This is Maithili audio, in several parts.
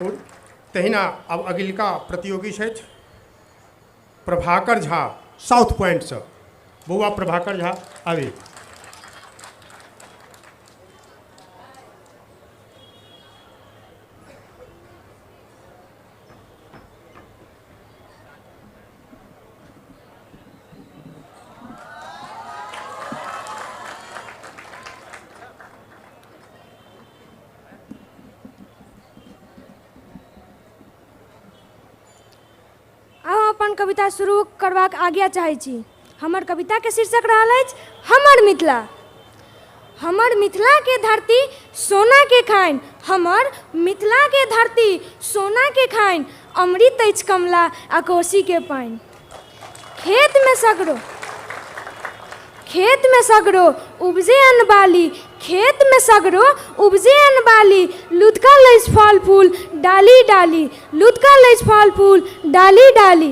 तहिना आब अगिलका प्रतियोगी छथि प्रभाकर झा साउथ पॉइंटसँ। बौआ प्रभाकर झा आबी। आब हम अपन कविता शुरू करबाक आज्ञा चाहै छी। हमर कविताके शीर्षक रहल अछि हमर मिथिला। हमर मिथिलाके धरती सोनाके खानि, हमर मिथिलाके धरती सोनाके खानि, अमृत अछि कमला आ कोसीके पानि। खेतमे सगरो खेतमे सगरो उपजे अन्न बाली, खेतमे सगरो उपजे अन्न बाली, लुधकल अछि फल फूल डाली डाली, लुधकल अछि फल फूल डाली डाली।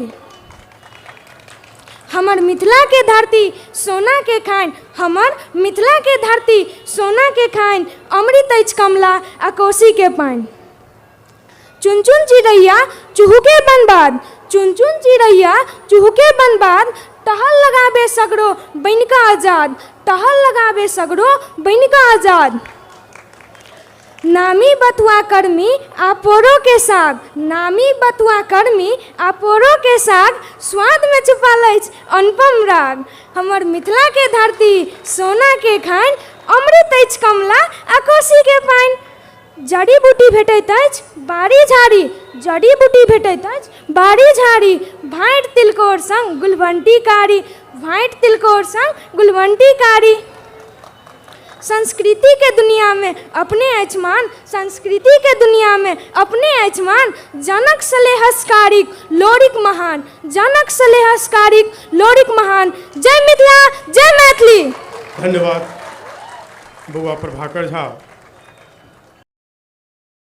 हमर मिथिलाके धरती सोनाके खानि, हमर मिथिलाके धरती सोनाके खानि, अमृत अछि कमला आ कोसीके पानि। चुन चुन चिड़ैया चुहुके बनबाद, चुन चुन चिड़ैया चुहुके बनबाद, टहल लगाबे सगरो बनिकऽ आजाद, टहल लगाबे सगरो बनिकऽ आजाद। नामी बथुआ कर्मी आ पोरोके साग, नामी बथुआ कर्मी आ पोरोके साग, स्वादमे छुपल अछि अनुपम राग। हमर मिथिलाके धरती सोनाके खानि, अमृत अछि कमला आ कोसीके पानि। जड़ी बूटी भेटैत अछि बाड़ी झाड़ी, जड़ी बूटी भेटैत अछि बाड़ी झाड़ी, भाँटि तिलकोर सङ्ग गुलबन्टी कारी, भाँटि तिलकोर सङ्ग गुलबन्टी कारी। संस्कृतिके दुनिआँमे अपने अछि मान, संस्कृतिके दुनिआँमे अपने अछि मान, जनक सलेहस कारिक लोरिक महान, जनक सलेहस कारिक लोरिक महान। जय मिथिला, जय मैथिली। धन्यवाद बौआ प्रभाकर झा।